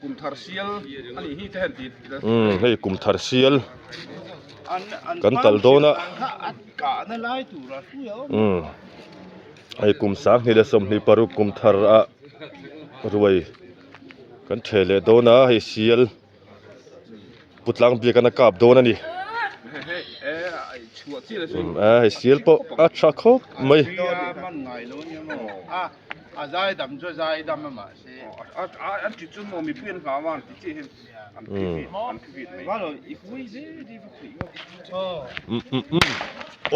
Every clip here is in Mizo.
Kum thar sial a nih hi te han ti umm hei kum thar sial kan tal dawn a umm hei kum 2026 kum thar ah ruai kan the leh dawn a hei sial. Pu Tlangbiak an a kap dawn a ni. A hei sial pawh a tha khawp mai.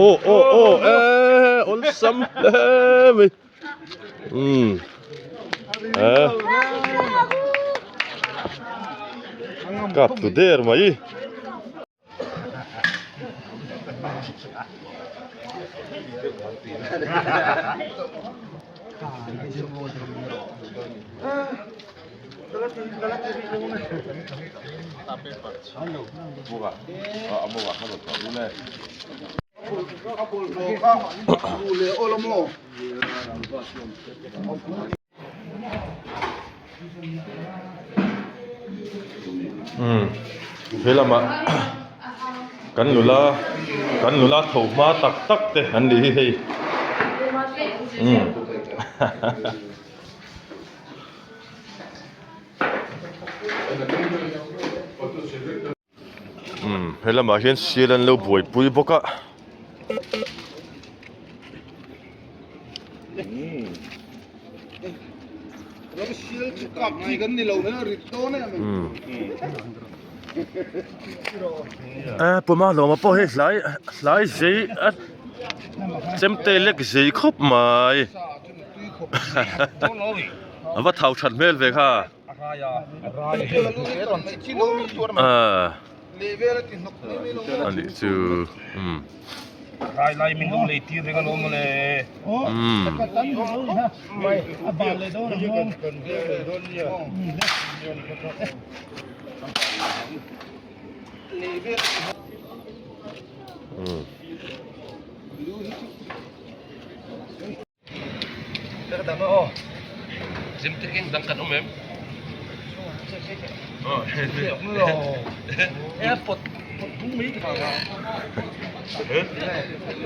Aw aw aw e awlsam hle mai. Umm eh kap tu der mai. Umm he lamah kan nula kan nula tho hma tak tak te an ni hi hei umm umm he lamah hian sial an lo buaipui bawk a. A puma hlawma pawh hei hlai hlai zei a chemte lek zei khawp mai a va thau that hmel ve kha. A nih chu umm. Umm. Umm.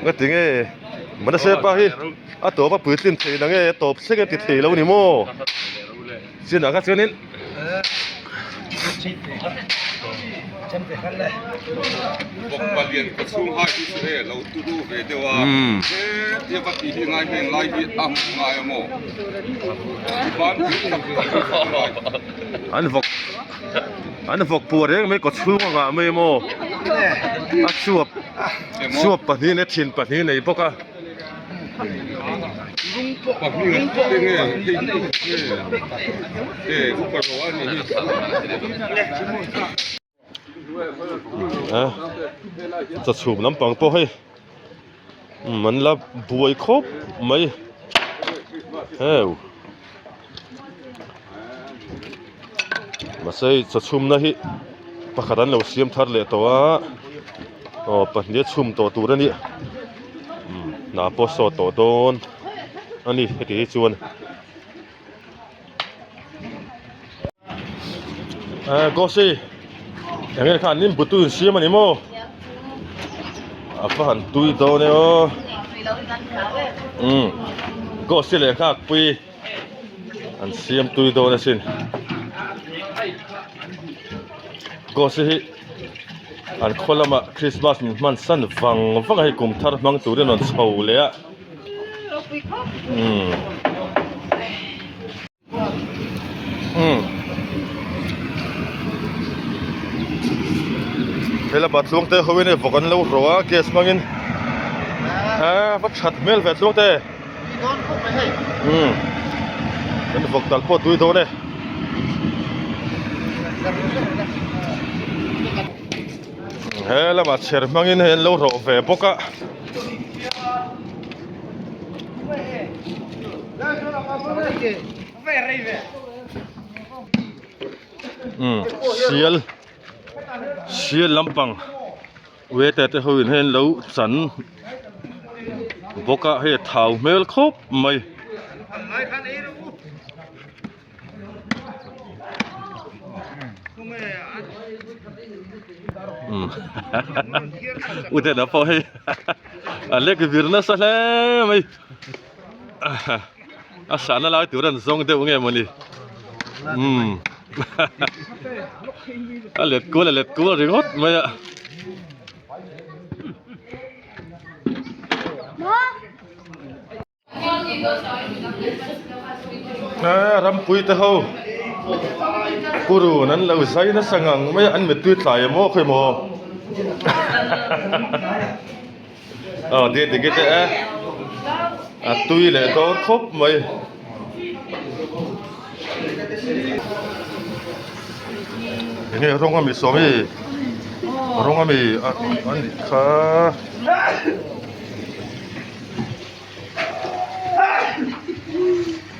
Nga tinge Manase pa hi a tawp a puitlin thei na nge a tawp thleng a ti thei lo ni maw chinah kha chuanin An vawk an vawk puar reng mai kawchhung a ngah mai maw a chuap chuap pahnih leh thin pahnih a nei bawk a. Cha chhum lampang pawh hei an la buai khawp mai heu mahse hei cha chhumna hi pakhat an lo siam thar leh tawh a aw pahnih a chhum tawh tur a nia hna pawh a sawt tawh dawn a ni heti hi chuan. Eh Gosi eng nge khan nimbu tui in siam a ni maw a va han tui dawn e aw umm Gosi leh nghak pui an siam tui dawn asin Gosi hi an khaw lamah Christmas min hman san vang vang a hei kum thar hmang turin a rawn chho leh a. Umm umm helama tluang te ho in hei vawk an lo rawh a gas hmangin a va that hmel ve tluang te umm kan vawk tal pawh tui dawn e. He lamah chher hmangin hei an lo rawh ve bawk a. Umm sial sial lampang waiter te ho in hei an lo chan bawk a hei a thau hmel khawp mai. U Dena pawh hei a lek vir nasa hle mai a sahna lai tur an zawng deuh nge mawni umm a let kual a let kual ringawt mai a. Rampui te ho purun an lo zai nasa ngang mai a an mittui tlai emaw khawi maw aw dih dik te e a tui leh dawn khawp mai. Enge rawng ami sawmi rawng ami a nih kha.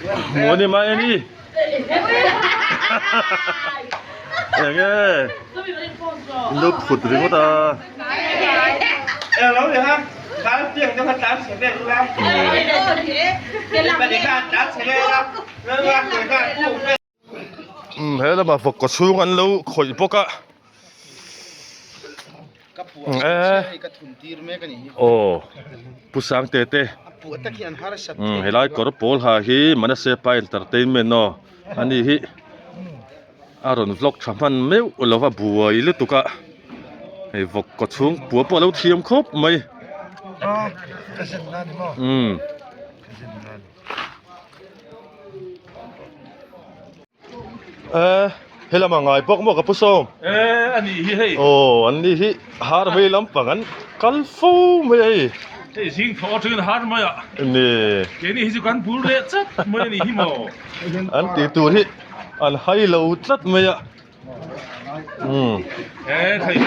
Hmuh a ni mai a ni enge lo phut ringawt a. Umm he lamah vawk kaw chhung an lo khawih bawk a aw pu sangte te umm helai kawr pawl ha hi manase pa entertainment aw ani hi a rawn vlog tha hman meuh lova buai lutuk a hei vawk kaw chhung pua pawh a lo thiam khawp mai umm. Eh, he lamah ngai bawk maw ka pu sawm? Eh, a nih hi hei. Aw, an ni hi har mai lampang an kal fo mai a hei. Hei zing thaw atangin har mai a. Ni. Keini hi chu kan bul leh chat mai a nih hi maw. An tih tur hi an hai lo tlat mai a. Umm. Eh, thei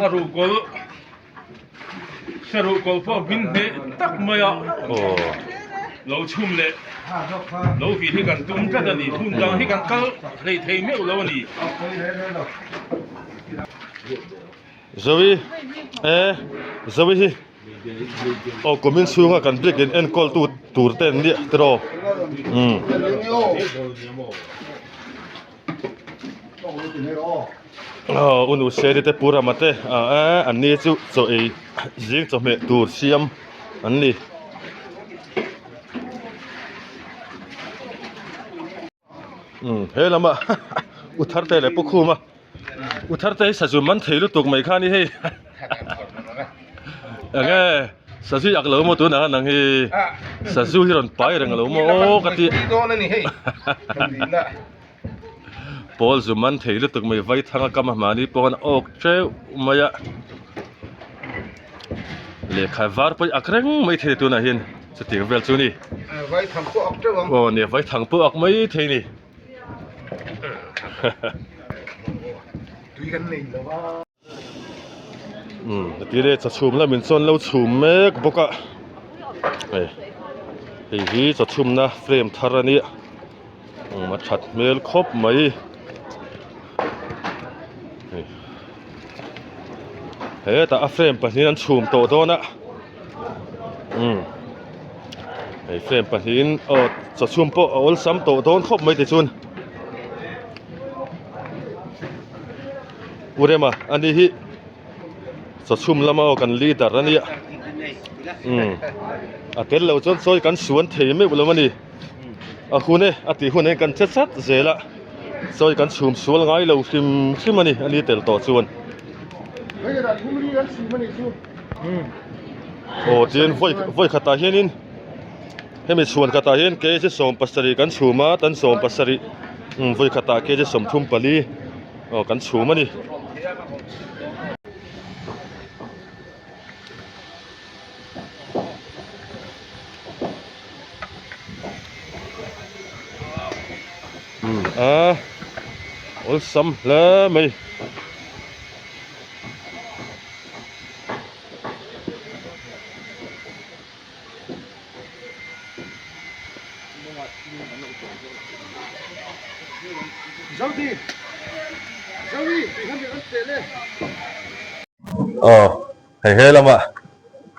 a ruhkawl. Saruh kawl pawh hmin hneh tak mai a lo chhum leh lo vih hi kan tum tlat a ni. Hmun dang hi kan kal hlei thei meuh lo a ni. Zoe e Zoe hi aw kumin chhunga kan biakin enkawl tu tur te an nia tiraw umm. Aw u nu seri te pu rama te ah an ni chu chaw ei zing chawhmeh tur siam an ni. Umm he lama u thar te leh pu khuma u thar te hi sazu man thei lutuk mai kha a ni hei enge sazu hi ak lo maw tunah nang hi sazu hi rawn pai reng lo maw aw ka ti. Pawl zu man thei lutuk mai vai thang a kam a mahni pawh an awk teuh mai a lehkha var pawh hi ak reng mai thei tunah hian chutiang vel chu a ni aw nia vai thang pawh ak mai thei a ni. Umm heti le chaw chhum lamin chuan lo chhum mek bawk a hei hei hi chaw chhumna frame thar a nia umm a that hmel khawp mai hei hetah a frame pahnihin an chhum tawh dawn a umm hei frame pahnihin aw chaw chhum pawh a awlsam tawh dawn khawp mai tichuan. Pu Rema a ni hi chawchhum lama aw kan leader a nia umm a tel lo chuan sawi kan suan thei meuh lo a ni a hun e a tih hun ah hian kan che chat zel a sawi kan chhum sual ngai lo hrim hrim a ni a ni tel tawh chuan aw tin vawi vawi khatah hianin hemi chhuan khatah hian kg 17 kan chhum a tan 17 umm vawi khatah kg 34. Aw kan chhum a ni. Umm a awlsam hle mai. Aw hei he lamah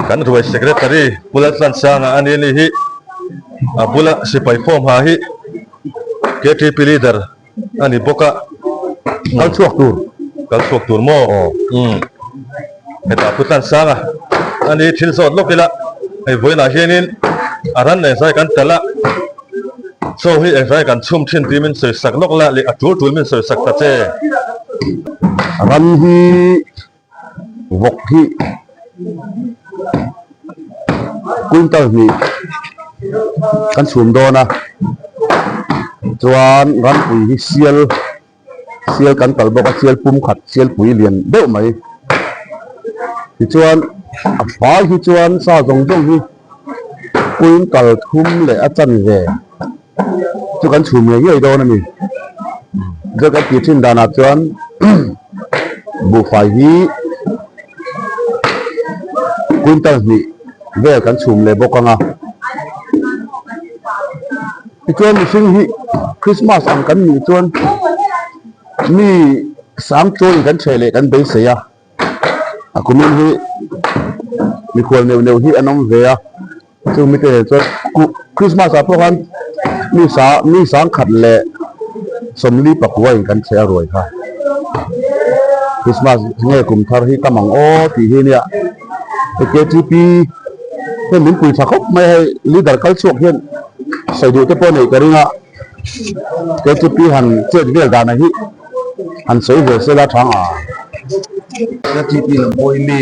kan ruai secretary Pu Laltlansanga a ni a ni hi. A bula sipai form ha hi KTP leader a ni bawk a. Kal chhuak tur. Kal chhuak tur maw? Aw. Umm. Hetah pu tlan sang a. Ani thil zawt lawk ila hei vawiinah hianin a ran engzai kan talh a. Chaw hi engzai kan chhum thin tih min sawi sak lawk la leh a tul tul min sawi sak ta che. Ran hi vawk hi quintal hnih kan chhum dawn a chuan rampui hi sial sial kan kal bawk a sial pum khat sial pui lian deuh mai tichuan a fai hi chuan sa zawng zawng hi quintal thum leh a chanve chu kan chhum ngei ngei dawn a ni chu kan tih thin danah chuan buhfai hi quintal hnih vel kan chhum leh bawk ang a tichuan mihring hi Christmas ang kan nih chuan mi sang chawiin kan chheh leh kan beisei a. A kumin hi mikhual neuh neuh hi an awm ve a chung mite nen chuan Christmas ah pawh khan mi sa mi sangkhat leh sawmli pakua in kan chhe a ruai kha Christmas nge kum thar hi tam ang aw tih hi nia hei K T P hian min pui tha khawp mai a hei leader kal chhuak hian sawi duh te pawh neih ka ring a K T P han chet vel dan a hi. Han sawi ve sela tha nga. KTP lam pawh hi mi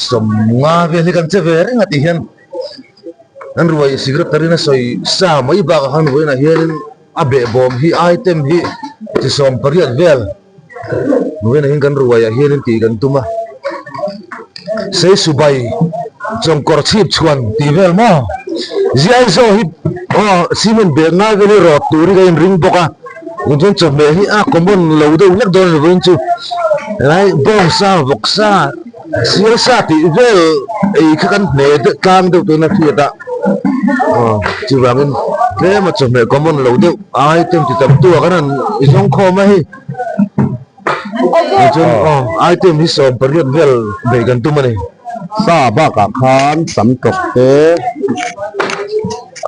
sawmnga vel hi kan che ve reng a tih hian an ruai secretary in a sawi sa mai bakah khan vawiinah hianin a behbawm hi item hi chi sawm pariat vel vawiinah hian kan ruaiah hianin tih kan tum a Seisubai chawngkawr chhip chhuan tih vel maw Ziaizaw hi aw cement bag ngai vel hi rawt tur hi ka inring bawk a. Engchuan chawhmeh hi a common lo deuh hlek dawn a ni vawiin chu helai bawngsa vawksa sialsa tih vel ei kha kan hne deuh tlang deuh tawhin a hriat a aw chuvangin tlem a chawhmeh common lo deuh item ti tam tu ah khan an i zawng khawm a hei tichuan aw item hi 18 vel beih kan tum a ni. Sa bakah khan sam tawk te.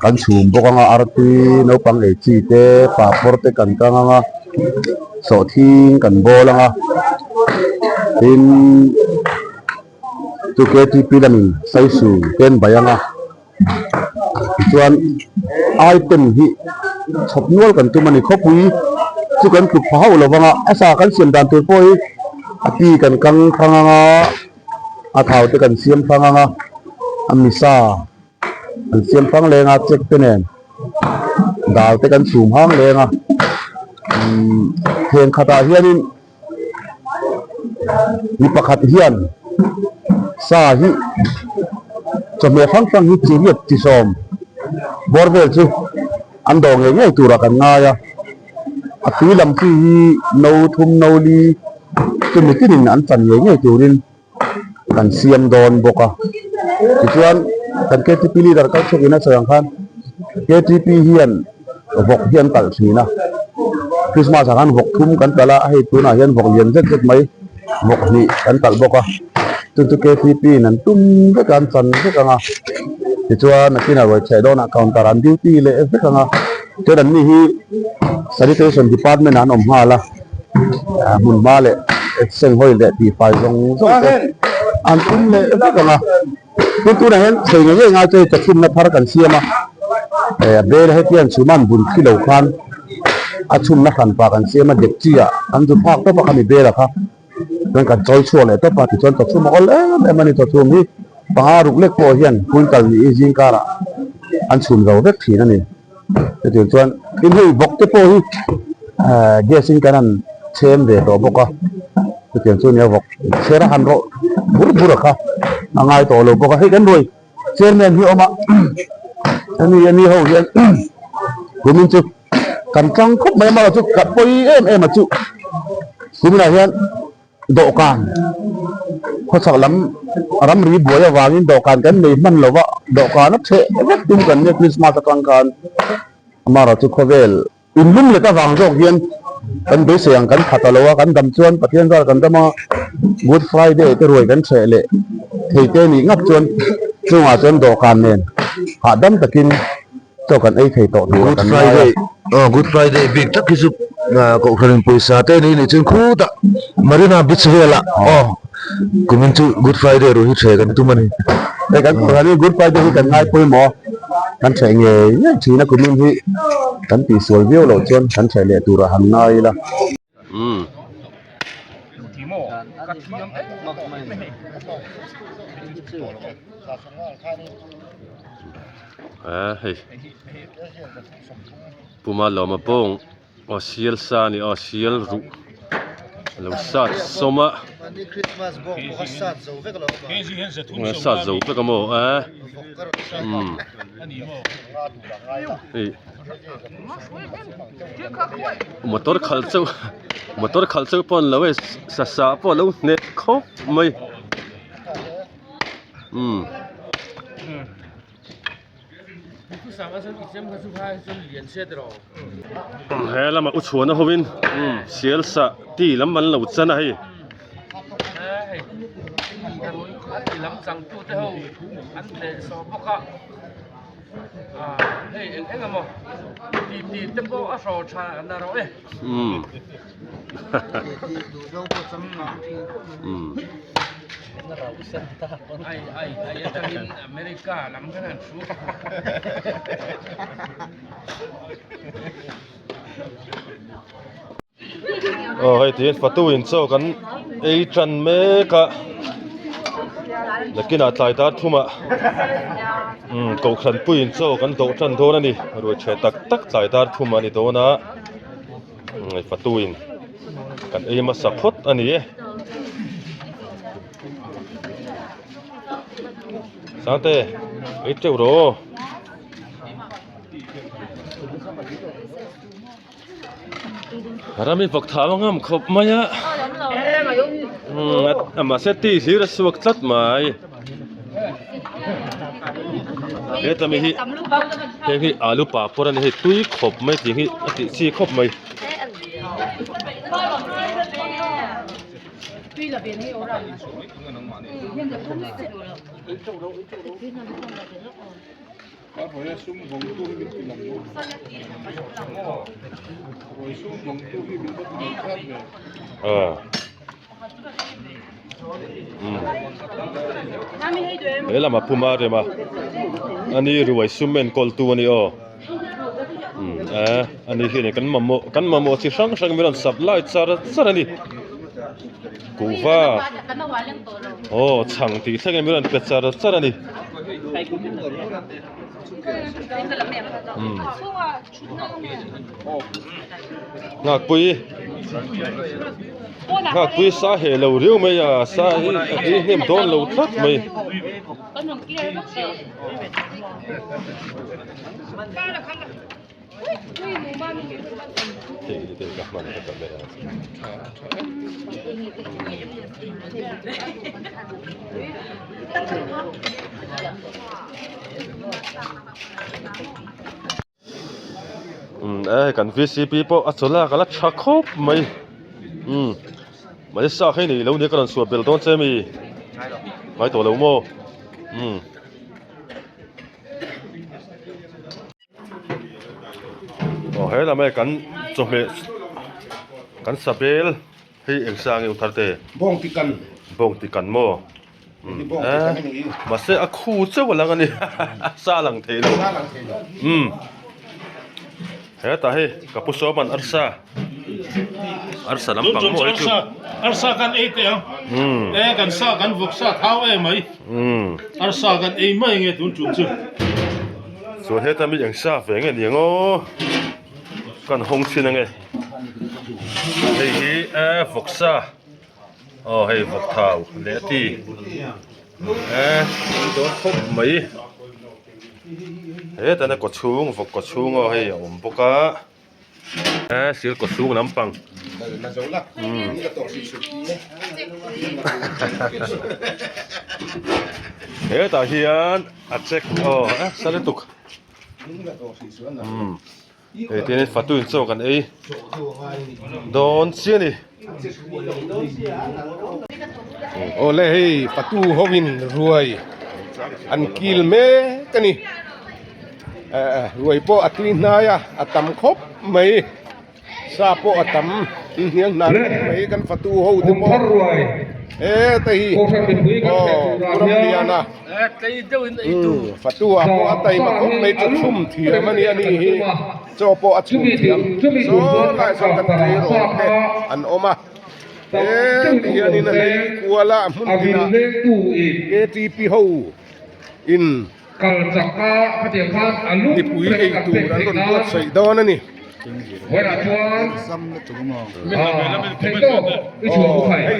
Kan chhum bawk anga artui naupang ei chi te papawr te kan kang anga sawhthing kan bawl anga tin chu K T P lamin saisu te an bai anga tichuan item hi chhawp nual kan tum a ni khawpui chu kan tluk pha hauh lo vanga a sa kan siam dan tur pawh hi a pi kan kang thang anga a thau te kan siam thang anga a misa. An siam hrang leng a check te nen dal te kan chhum hang leng a umm theng khatah hianin mi pakhat hian sa hi chawhmeh hrang hrang hi chi riat chi sawm bawr vel chu an dawh ngei ngei turah kan ngai a a tui lam chi hi no thum no li chumi tinin an chan ngei ngei turin. Kan siam dawn bawk a tichuan kan ktp leader kal chhuak in a sawi ang khan ktp hian vawk hi an kalh thin a christmas ah khan vawk thum kan kalh a hei tunah hian vawk lian zet zet mai vawk hnih kan kalh bawk a chu chu ktp in an tum vek a an chan vek ang a tichuan nakinah ruai chheh dawnah counter an duty leh vek ang a chuan an ni hi sanitation department ah an awm nghal a. Hmun hma leh senghawi leh tihfai zawng zawng te an tum leh vek ang a tin tunah hian thei ngei ngei ngai chu hei chawchhumna thar kan siam a eh a bel hetiang chhuma an bun khi lo khan a chhumna hranpa kan siam a dekchi ah an zu phak tawp a khami bela kha chuan kan chawi chhuak leh tawp a tichuan chawchhum a awl em em a ni chawchhum hi panga ruk lek pawh hian quintal ni zing karah an chhum zo vek thin a ni. Chutiang chuan tin hei vawk te pawh hi ahh gas in kan han chhem ve tawh bawk a chutiang chu nia vawk chher a han rawh bur bur a kha a ngai tawh lo bawk a hei kan ruai chairman hi a awm a ani ani ho hian kumin chu kan tang khawp mai amaherawhchu chu ka pawi em em a chu kuminah hian. Dawhkan khawchhak lam ramri buai avangin dawhkan kan nei hman lo va, dawhkan a chheh vek tum kan nia Christmas atang khan amaherawh chu khawvel inlum let avang zawk hian kan beisei ang kan pha ta lo a, kan dam chuan Pathian zar kan dam a, Good Friday te ruai kan chheh leh thei te nih ngap chuan chungah chuan dawhkan nen hahdam takin. Chaw kan ei thei tawh tur a Good kan ngai a. Friday aw Good Friday bik tak hi chu kohhran in pawisa te nei nih chuan khutah Marina Beach velah aw kumin chu Good Friday ruh hi ṭhe kan tum a ni. Hei kan kohhran hi Good Friday hi kan ngai pawimawh kan ṭheh ngei ngei ṭhin a kumin hi kan tihsual viau loh chuan kan ṭheh leh turah han ngai ila. Umm. A hei puma lawma bawng aw sial sa a ni aw sial ruh a lo sat sawm a a sat zo vek a maw a umm hei. Motor khalh chauh motor khalh chauh pawh an lo e sasa pawh a lo hneh khawp mai umm. He lamah u chhuana hovin umm sial sah ti lam an lo chan a hei. Hei eng eng emaw ti ti te pawh a hraw tha na rawh e. Umm. Umm. Ai ai ai atangin America lam khan han thu. Aw hei tiin fatu in chaw kan ei tan mek a nakinah tlai dar thumah umm kohhran puiin chaw kan dawh tan dawn a ni ruai chhe tak tak tlai dar thum a ni dawn a hei fatu in kan ei hmasa phawt a ni e Sangte ei teuh rawh aw. Rami vawk thau a ngam khawp mai a umm mahse ti hlir a suak tlat mai heta mi hi heng hi alu papawr a ni hei tui khawp mai tih hi a tih chi khawp mai. He lamah puma a rem a ani ruai sum enkawl tu a ni aw umm a ani hian kan mamawh kan mamawh chi hrang hrang min rawn supply char char a ni kuhva aw chhang tih thleng in min rawn pe char char a ni. Nghakpui Nghakpui sa heh lo riau mai a sa hi a ei hnem dawn lo tlat mai. Umm e kan vcp pawh a chaw lak a la tha khawp mai umm mahse sa kha i neih lo nia ka rawn suah belh dawn che mi ngai tawh lo maw umm. Aw he lam hei kan chawhmeh kan sabel hei eng sa nge u thar te bawng ti kan bawng ti kan maw mahse a khu chauh a lang a ni sa lang thei lo umm hetah hei ka pu sawman arsa arsa lampang maw hei chu arsa kan ei teh ang e kan sa kan vawk sa thau em mai arsa kan ei mai nge tun tum chu chuan heta mi eng sa ve nge ni ang aw kan hawng chhin ange hei hi e vawk sa aw hei vawk thau leh a ti e dawn khawp mai hetana kaw chhung vawk kaw chhung aw hei a awm bawk a. E sir kaw chhung lampang hetah hian a check aw e sa lutuk umm hei tihian fatu in chaw kan ei dawn chiah a ni. Awle hei fatu ho in ruai an kil mek a ni. Ruai pawh a tui hnai a, a tam khawp mai. Sa pawh a tam hniang hnan khawp mai kan fatu ho te pawh heta hi aw Pu Ramliana fatu ah pawh a taima khawp mai chaw chhum thiam a ni a nih hi chaw pawh a chhum thiam saw lai sawn kan tleirawl te an awm a heti hianin a hlei kual a hmun tinah ktp ho in. Mipui ei tur an rawn buatsaih dawn a ni. Hei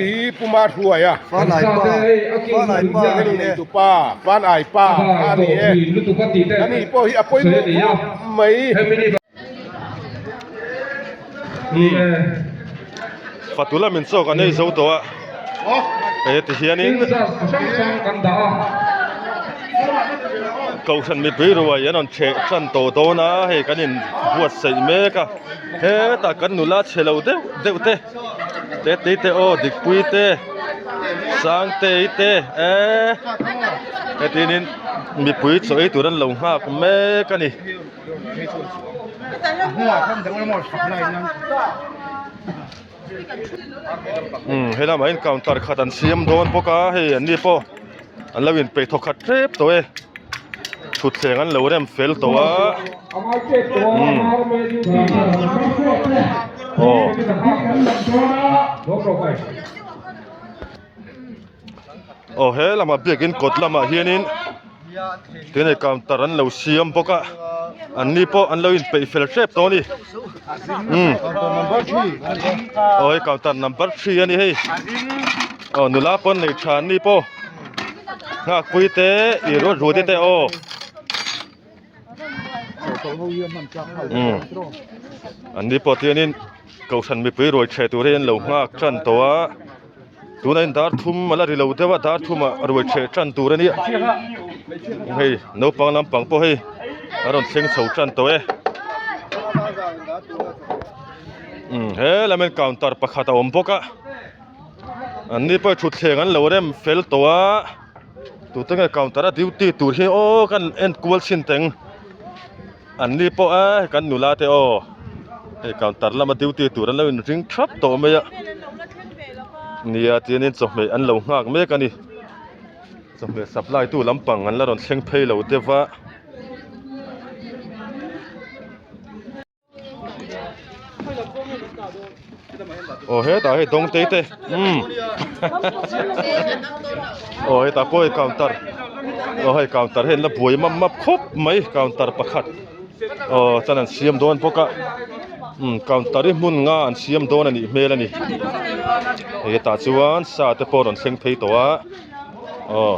hi Pu Mahruaia channel neitupa Fanai pa kha a ni e. Ani pawh hi a pawimawh khawp mai. Fatu lamin chaw kan ei zo tawh a he ti hianin kohhran mipui ruai an rawn chheh tan tawh dawn a hei kan in buatsaih mek a hetah kan nula chhe lo deuh deuh te tete te aw dikpui te sangtei te eee hetiangin mipui chaw ei tur an lo nghak mek a ni. Umm he lamah hian counter khat an siam dawn bawk a hei an ni pawh an lo inpeih thaw khat tep tawh e thutthleng an lo rem fel tawh a umm aw. Aw he lamah biakin kawt lamah hianin tune counter an lo siam bawk a an ni pawh an lo inpeih fel hrep tawh a ni umm aw hei counter number three a ni hei aw nula pawn nei tha an ni pawh nghakpui te ih ruat ruat te aw. An ni pawh tianin kohhran mipui ruai chhe tur hi an lo nghak tan tawh a tunah hian dar thum a la ri lo deuh a dar thumah ruai chhe tan tur a nia hei naupang lampang pawh hei a rawn thleng chho tan tawh e he lam hian counter pakhat a awm bawk a an ni pawh thutthleng an lo rem fel tawh a. Tute nge counter a duty tur hi aw kan en kual chhin teng an ni pawh e kan nula te aw hei counter lama duty tur an lo in ring thap tawh mai a nia tianin chawhmeh an lo nghak mek a ni chawhmeh supply tu lampang an la rawn thleng phei lo deuh va. Aw hetah hei dawngtei te umm aw hetah pawh hei counter aw hei counter hian la buai map map khawp mai counter pakhat aw chuan an siam dawn bawk a umm counter hi hmun nga an siam dawn a nih hmel a ni hetah chuan sa te pawh a rawn thleng phei tawh a aw.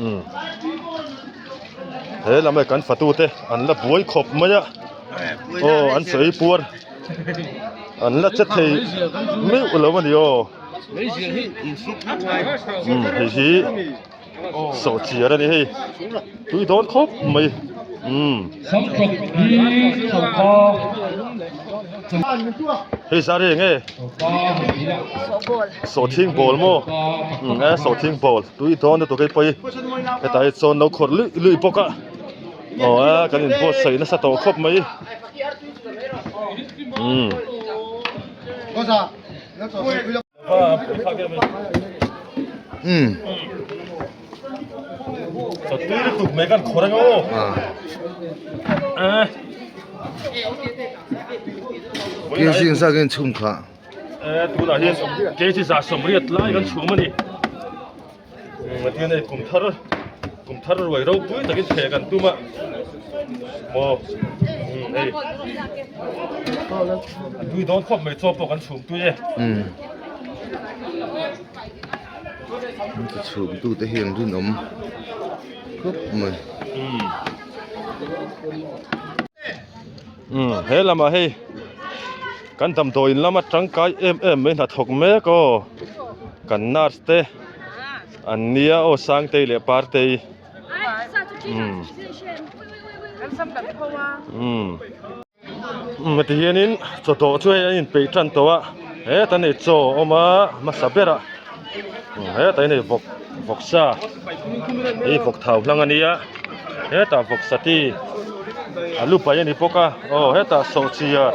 Umm he lam hei kan fatu te an la buai khawp mai a aw an sawi puar an la che thei meuh lo a ni aw umm hei hi sawhchiar a ni hei tui dawn khawp mai umm hei zar hi enge sawhthing bawl maw umm e sawhthing bawl tui dawn lutuk hei pawh hi hetah hi chuan lo khawrh luih luih bawk a aw a kan inbuatsaih nasa tawh khawp mai umm. Tui lutuk mai kan khawr ang aw. Kg zat kan chhum kha. Tunah hian kg 180 lai kan chhum a ni. Engtin hei kum thar kum thar ruai ropui takin chhe kan tum a maw umm hei a tui dawn khawp mai chaw pawh kan chhum tui e. An ti chhum tu te hi an rinawm khawp mai. Umm he lamah hei kan damdawiin lama tangkai em em mai hnathawk mek aw kan nurse te. An nia aw Sangtei leh Partei. Umm. Umm. Umm heti hianin chaw dawh chu hei a inpeih tan tawh a, heta nei chaw a awm a hmasa berah. Hetah hian hei vawk vawksa hei vawk thau hlang a nia hetah vawksa ti a lu pai a ni bawk a aw hetah sawhchiar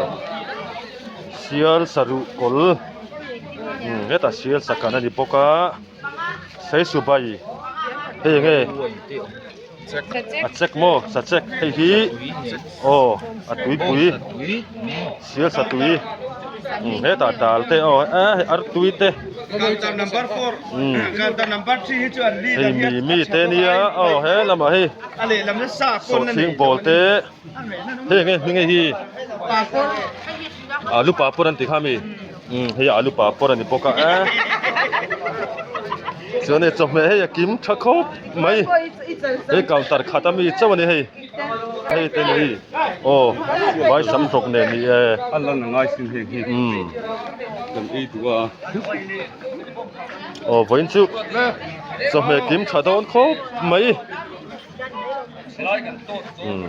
sial saruh kawl hetah sial sakan a ni bawk a saisubai hei eng nge. A chek maw sa chek hei hi aw a tuipui sial sa tui umm hetah dal te aw a hei artui te umm hei mimi te nia aw he lamah hei sawhthing bawl te hei enge hming hei hi alu papawr an ti kha mi umm hei alu papawr a ni bawk a e chuan hei chawhmeh hei a kim tha khawp mai hei counter khat ami chauh a ni hei hei te ni aw vai sam hlawk nen ni e a lan a ngai sin heng hi umm kan ei duh a aw vawiin chu chawhmeh kim tha dawn khawp mai. Umm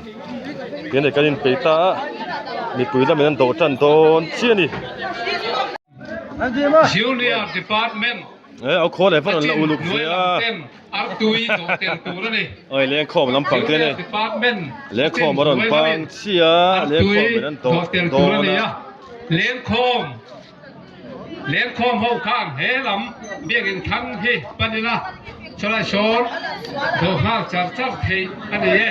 tin hei kan inpeih ta a mipui lamin an dawh tan dawn chiah a ni. Junior Department Eh au khaw leh va rawn la uluk ve a. Oi lengkhawm lampang te nei lengkhawm a rawn bang chiah a lengkhawm in an dawh dawn a. Lengkhawm Lengkhawm ho khan he lam biakin thlang hi pan ila chulai sawn dawh nghal char char theih a ni e.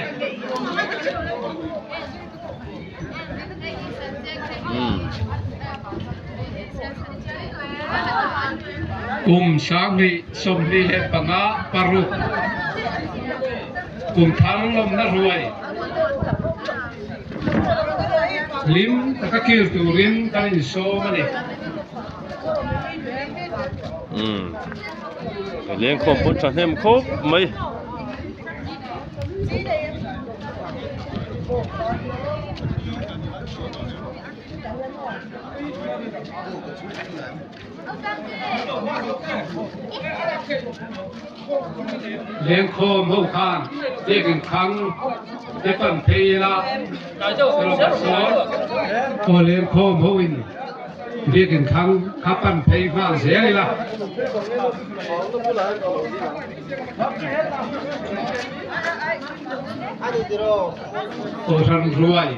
Kum 2025 paruk kum thar lawmna ruai. Hlim taka kil turin kan insawm a ni. Umm lengkhawm pawn thahnem khawp mai. Lengkhawm ho khan biakin thlang te pan phei ila rawng sawn aw lengkhawm ho in biakin thlang kha pan phei nghal zel ila. Kohhran ruai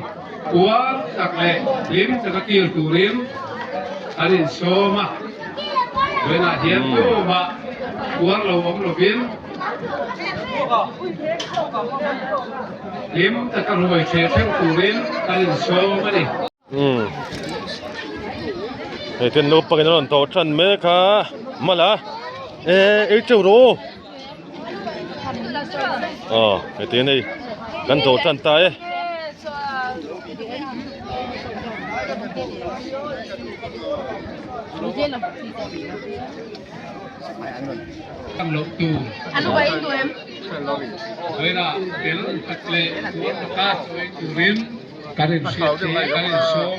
uar tak leh hlim taka kil turin an insawm a, vawiinah hian tumah uar lo awm lovin hlim taka ruai ṭheh ṭheuh turin an insawm a ni. Umm hei ten naupangin a rawn tawh tan mek a mala eh ei teuh rawh aw aw heti a ni kan dawh tan ta e. Kan inhriat hi kan insawm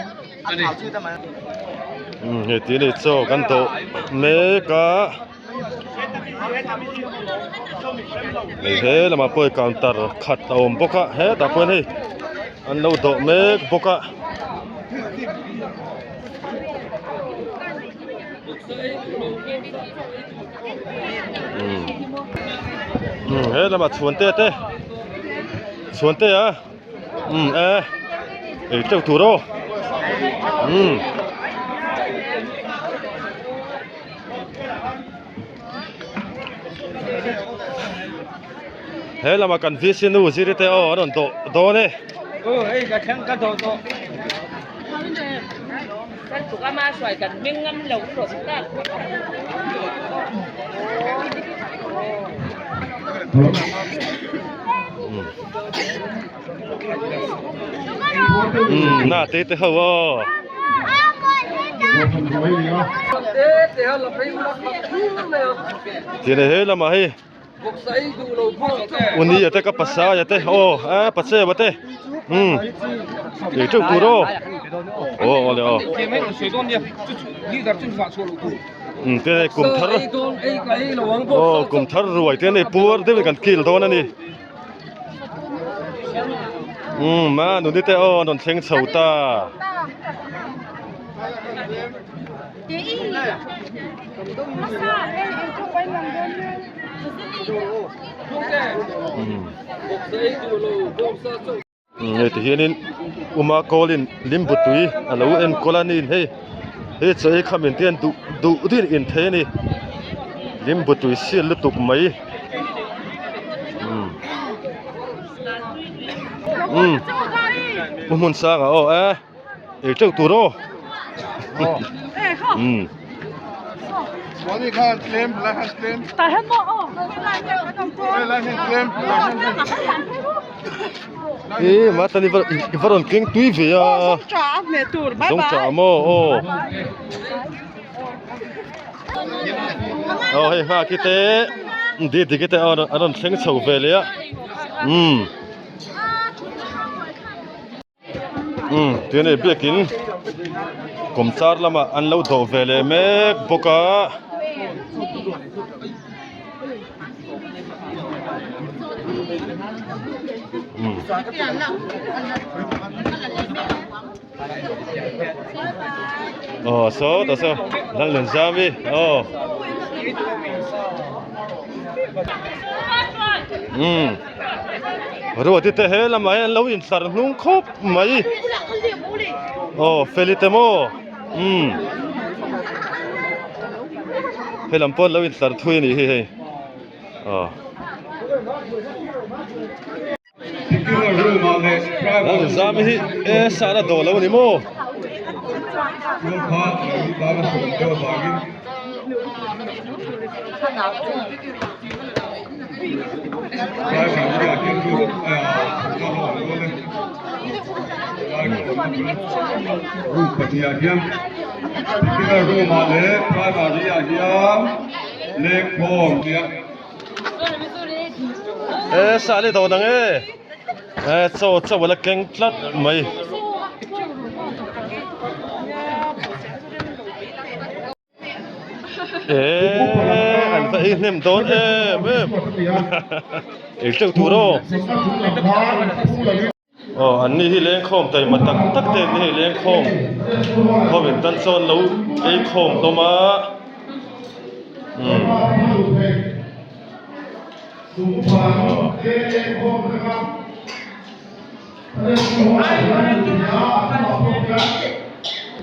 a ni. Umm hei ti a ni chaw kan dawh mek a hei he lamah pawh hei counter khat a awm bawk a hetah pawh hian hei an lo dawh mek bawk a. Umm umm he lamah chhuante te chhuante a. Umm e ei teuh tur aw umm he lamah kan VC nu ziri te aw an rawn dawh dawn e. Umm na te te ho aw. Tian he lamah hei Uni ate ka pasai ate aw a pache ate umm ei teuh tur aw aw aw le aw umm te kum thar aw kum thar ruai te nei puar deuh in kan kil dawn a ni. Umm a nuni te aw an rawn thleng chho ta. Hei ti hianin Uma Kawlin limbu tui a lo enkawl a niin hei hei chaw ei kham in te hian duh duh duhin in thei a ni limbu tui sial lutuk mai umm umm pu hmun sangah aw e ei teuh tur aw umm. Ih matan i va i va rawn keng tui ve a zawngṭah maw aw aw hei nghak hi te didi te an rawn thleng chho ve leh a umm. Umm tuna i biakin kawmchar lamah an lo dawh ve leh mek bawk a. Umm. Aw saw tah saw Lalnunzami aw. Umm. Ruati te he lamah hian an lo intlar hnung khawp mai aw feli te maw umm he lam pawh an lo intlar thui a nih hi hei aw. Lalzami hi e sah la dawh lo a ni maw. E sah leh dawn ang e e chaw chaw a la keng tlat mai. Eee an va ei hnem dawn em em ei teuh tur aw aw an ni hi lengkhawm taima tak tak te an ni hei lengkhawm ho in tan sawn lo ei khawm hlawm a umm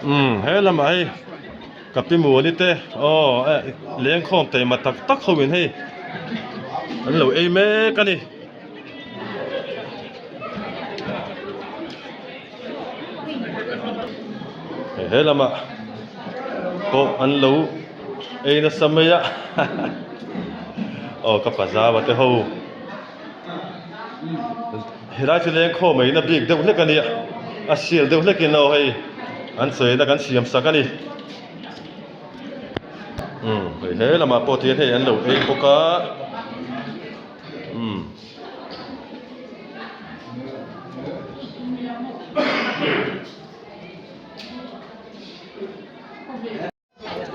umm he lamah hei. Ka pi Muani te aw eh lengkhawm taima tak tak ho in hei an lo ei mek a ni. He lamah pawh an lo ei nasa mai a aw ka pazama te ho. Helai chu lengkhawm a in a bik deuh hlek a nia a sial deuh hlek in aw hei an sawi na kan siam sak a ni umm hei he lamah pawh tihian hei an lo ei bawk a umm.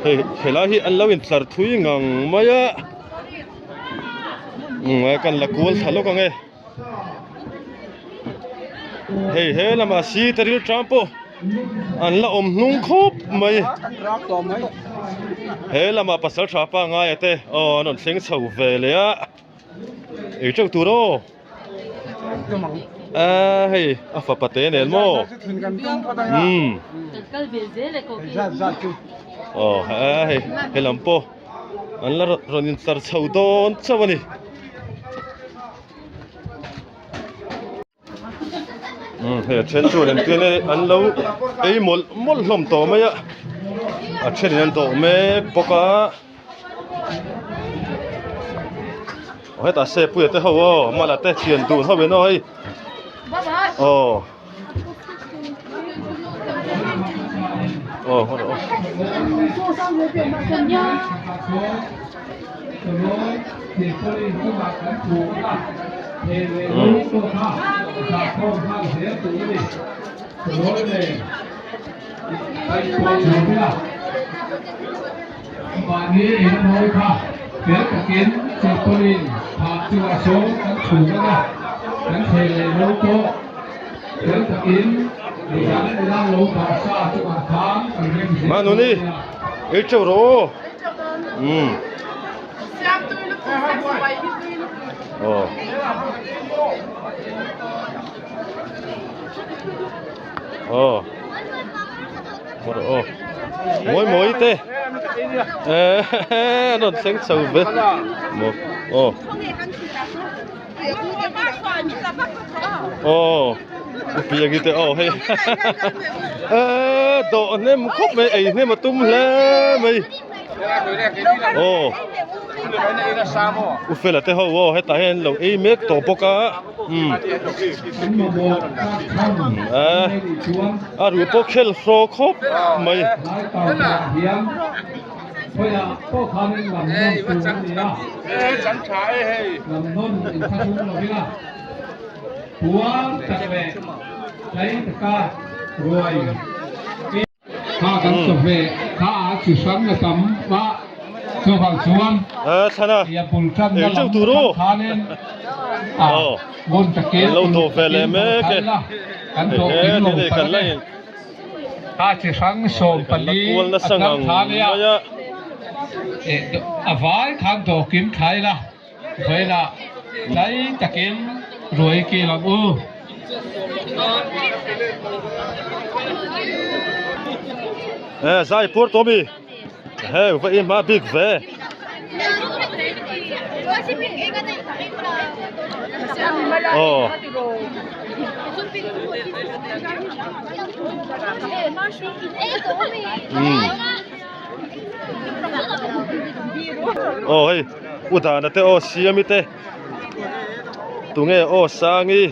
Hei helai hi an lo intlar thui ngang mai a umm kan la kual thla lawk ang e hei he lamah si te ril tang pawh an la awm hnung khawp mai he lamah pasal tha pangngai te aw an rawn thleng chho ve leh a ei teuh tur aw. A hei a fapa te nen maw umm aw a hei helam pawh an la rawn in tlar chho dawn chauh a ni umm hei a then chuan engtin nge an lo ei mawlh mawlh hlawm tawh mai a a thenin an dawh mek bawk a. Aw hetah sepuia te ho aw mala te thian dun ho in aw hei aw aw haw rawh aw. Mahni in mawi kha fel takin chilpawlin phah chungah sawn kan chhum ang a, kan thei leh lo pawh fel takin midang ila lo dah sa chungah khan kan rem zel dawn nia. Manuni, ei teuh rawh aw. Umm. Aw. Aw. Maw rawh aw. Mawi mawi te. Eee an rawn thleng chho ve. Maw aw. Aw upiangi te aw hei eee dawh hnem khawp mai ei hnem a tum hle mai aw u fela te ho aw hetah hian an lo ei mek tawh bawk a umm eee a ruh pawh khel hraw khawp mai. Ei teuh tur u aw an lo dawh ve leh mek e hei he thil ei kan la in kan la kual nasa ngang mai a. A vai khan dawhkim thlai la, vawilah tlai takin ruai kil ang u. Zai pur tawh mi hei va i hma bik ve. Aw. Aw hei u dana te aw siami te tunge aw sangi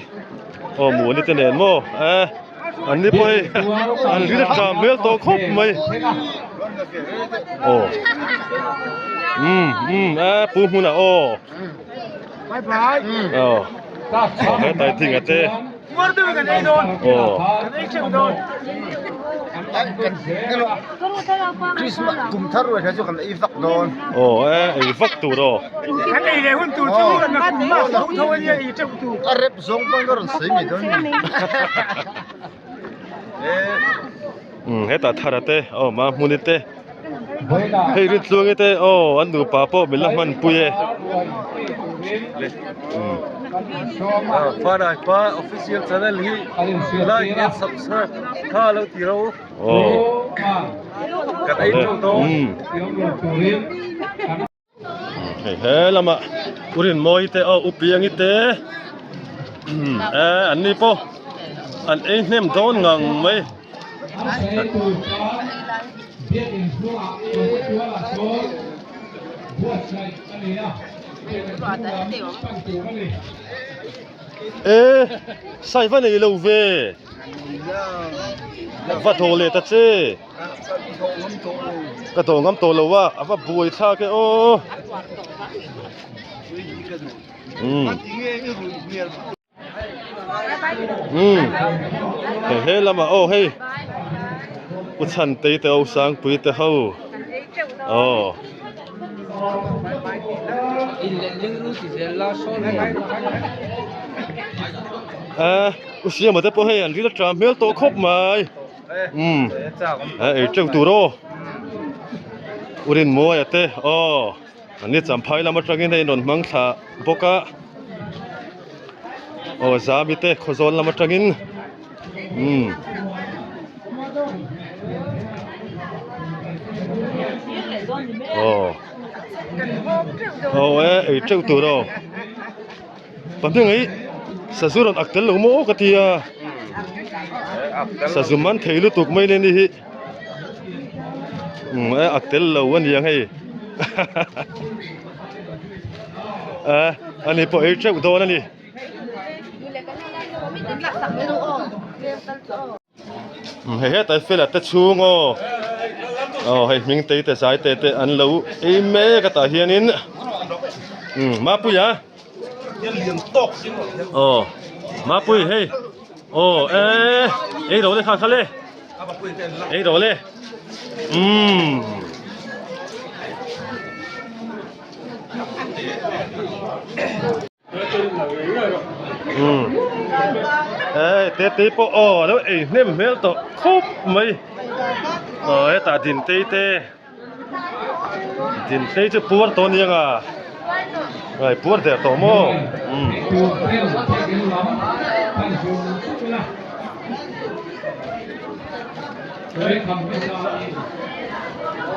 aw muani te nen maw eh an ni pawh hei an ri tla hmel tawh khawp mai aw umm umm eh pu hmuna aw aw aw hetlai thing a te aw eh ei vak tur aw umm hetah thara te aw mahmuni te hei Rintluangi te aw an nupa pawh min la hmanpui e umm. Fanaipa official channel hi like and subscribe kha lo ti ro aw kan ei teuh dawn. Hei he lamah u Rinmawi te aw u Piangi te eh an ni pawh an ei hnem dawn ngang mai. Eh sai va nei lo ve va thaw leh ta che. Ka dawh ngam tawh lo a, a va buai thlak e aw. Umm. Umm. Hei he lamah aw hei. Pu Chhantei te aw Sangpui te ho. Aw. Eh, U Siama te pawh hei an ril a tram hmel tawh khawp mai. Umm ei teuh tur aw u Rinmawia te aw an ni champhai lam atangin hei an rawn hmang thla bawk a aw Zami te Khawzawl lam atangin umm aw aw e ei teuh tur aw. Pahnih ngei sazu rawn ak tel lo maw aw ka ti a sazu man thei lutuk mai le ni hi umm e ak tel lo a niang hei a ani pawh ei teuh dawn a ni. Hei hetah fela te chhung aw aw hei hming te te zai te te an lo ei mek a tah hianin umm Mapuia aw Mapui hei aw eh ei rawh le kha kha le ei rawh le umm. Hei te te pawh aw a lo ei hnem hmel tawh khawp mai aw hetah din tei te. Dintei chu puar tawh aniang a, ai puar der tawh maw umm.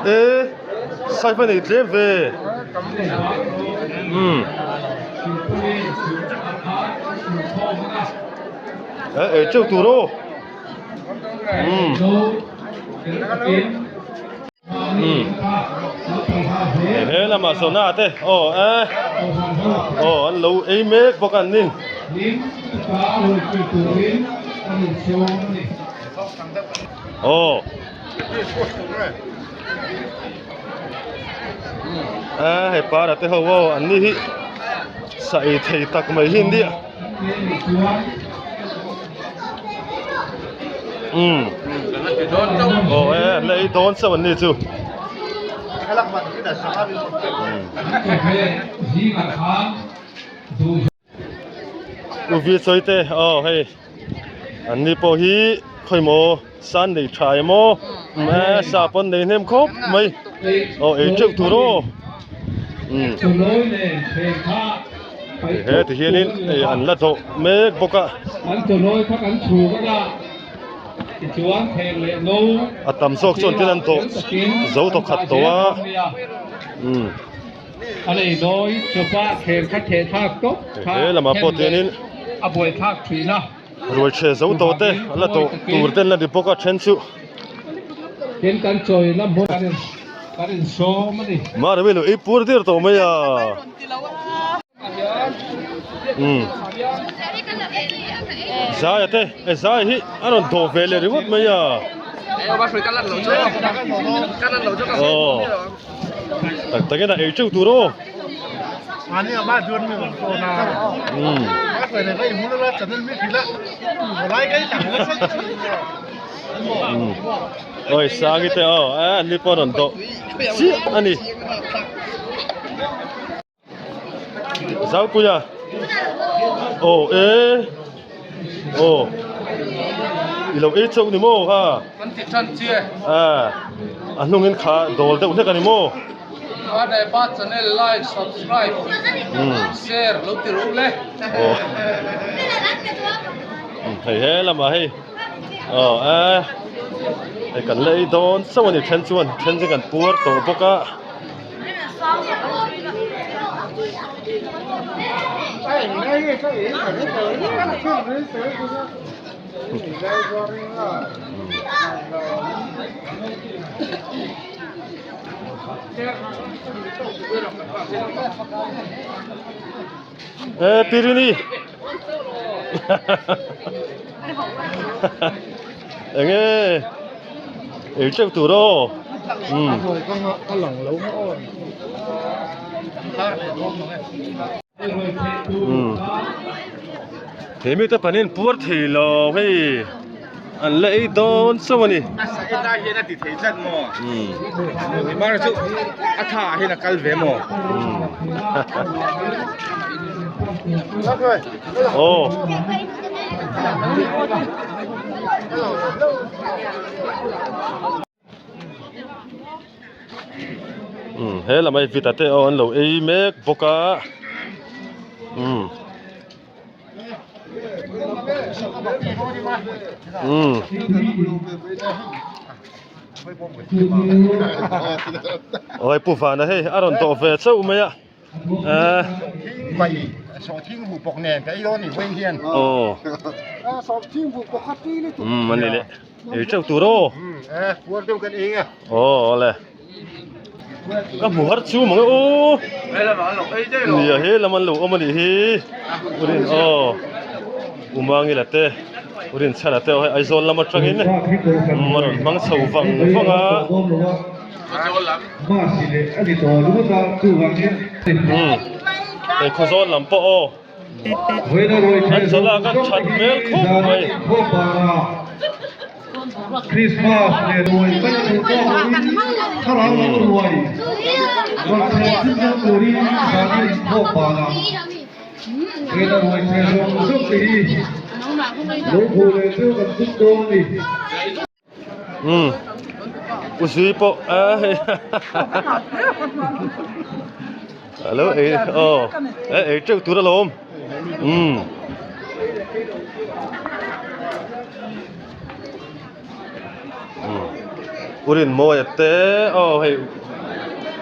E saifa nei tlem ve umm e ei teuh tur aw umm. He lamah sawna te aw e aw an lo ei mek bawk an ni. Aw a hei para te ho aw an ni hi sa ei thei tak mai hi an nia. Umm aw e an la ei dawn chauh an ni chu. U vi chawi te aw hei an ni pawh hi khawi maw san nei tha emaw e sa pawn nei hnem khawp mai aw ei teuh tur aw umm he ti hianin ei an la dawh mek bawk a. A tam zawk chuan tin an dawh zo tawh khat tawh a umm. He lamah pawh tianin ruai chhe zo tawh te an la tawh tur te an la ni bawk a then chu. Mahni lo ei pur der tawh mai a. Umm Zaia te e Zai hi a rawn dawh ve leh ringawt mai a. Aw. Tak takin a ei teuh tur aw. Umm. Oi Sangi te aw a an ni pawh a rawn dawh chiah a ni. Zaupuia aw e aw i lo ei chauh ni maw ha Kan ti tan che. A a hnungin kha dawl deuh hlek a ni maw. Vanraipa channel like subscribe share lo ti rawh le. Aw hei he lamah hei aw a hei kan la ei dawn chauh a ni then chuan then chu kan puar tawh bawk a. E Pirini Enge ei teuh tur aw umm umm he mite panin puar thei lo hei an la ei dawn chauh a ni umm aw. Umm he lamah hi vita te aw an lo ei mek bawk a umm umm awi pu vana hei a rawn dawh ve chauh mai a. Umm a ni leh ei teuh tur aw aw awle ka hmu har chu mang e aw nia he lam an lo awm a nih hi urin aw umangila te urin chhana te aw hei Aizawl lam atangin a rawn hmang chho vang vang a. Hei Khawzawl lam pawh aw an zawlak a that hmel khawp mai. Umm. U zui pawh a hei alo ei aw a ei teuh tur alawm umm. U Rinmawia te aw hei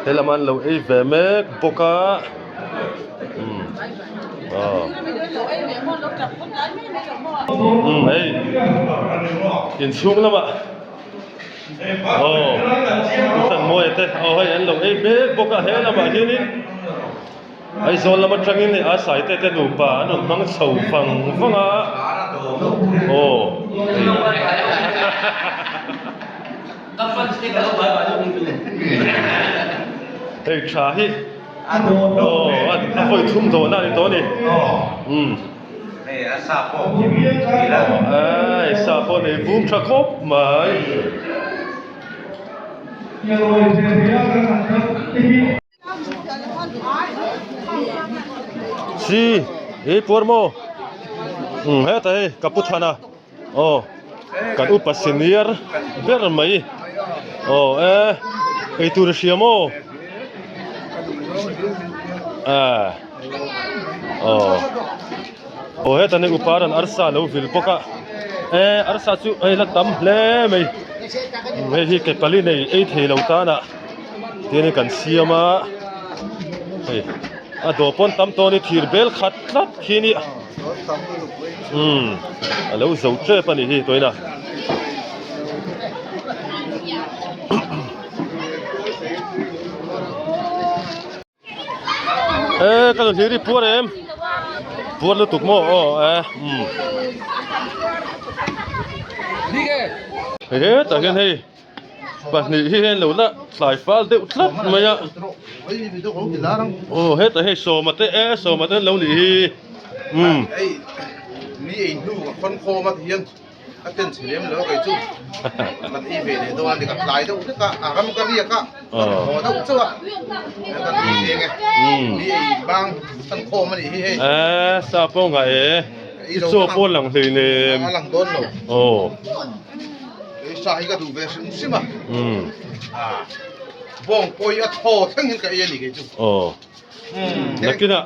he lam an lo ei ve mek bawk a umm aw umm hei inchhung lamah aw U Thanmawia te aw hei an lo ei mek bawk a he lamah hianin. Aizawl lam atangin hei a saite te nupa an rawn hmang chho vang vang a aw hei tha hi aw a vawi thum dawhna a ni tawh a ni umm ai sa pawh nei vum tha khawp mai. Si i puar maw umm heta hei ka pu thana aw kan upa senior ber mai aw e eitur i hria maw ah aw aw heta ni upa ran arsa lo vil bawk a e arsa chu hei la tam hle mai hei hi ke pali nei ei thei lo tan ah. Tin kan siam a hei a dawh pawn tam tawh a ni thir bel khat tlat khi ni umm a lo zo tep a nih hi tawina e ka lo hlir i puar em puar lutuk maw aw e umm hetah hian hei. Pahnih hi hian lo la tlai fal deuh tlat mai a aw hetah hei sawma te e sawma te an lo nih hi umm. Mi ei hnu ka khawn khawm a ti hian a ten chhe lem lo kei chu kan ei ve leh dawn a ni ka tlai deuh hlek a a ram ka riak a ka haw deuh chauh a kan ei leng e mi ei bang kan khawm a nih hi hei e sa pawh ngah e i chaw pawh a lang hlei nem a lang dawn lo aw. Ei sa hi ka duh ve hrim hrim a. Umm. Bawng pawi a thaw thleng hian ka ei a ni kei chu. Aw. Nakinah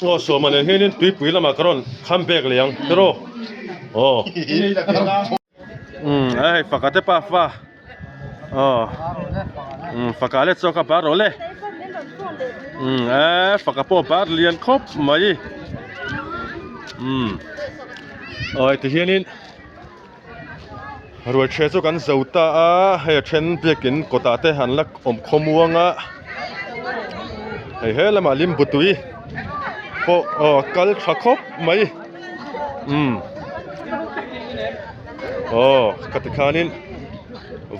aw sawma nen hianin tuipui lamah ka rawn kham bek leh ang tiraw. Aw. Umm a hei faka te pa fa. Aw. Umm faka le chaw ka bar rawh le. Umm a faka pawh bar lian khawp mai. Umm. Aw heti hianin. Ruaithre chu kan zo ta a hei a then biakin kawtah te an la awm khawmuang a hei he lamah limbu tui pawh aw kal tha khawp mai umm aw khati khanin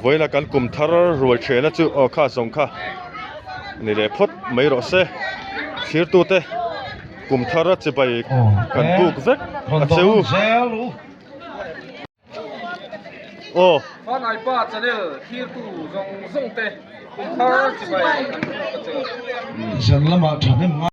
vawiina kan kum thar ruaithrehna chu aw kha zawng kha ni leh phawt mai rawh se thirtute kum thar a chibai kan buk vek a che u. Aw. Fanai pa channel thirtu zawng zawng te kum thar chibai kan buk a che u. Zan lamah thahnem ngai.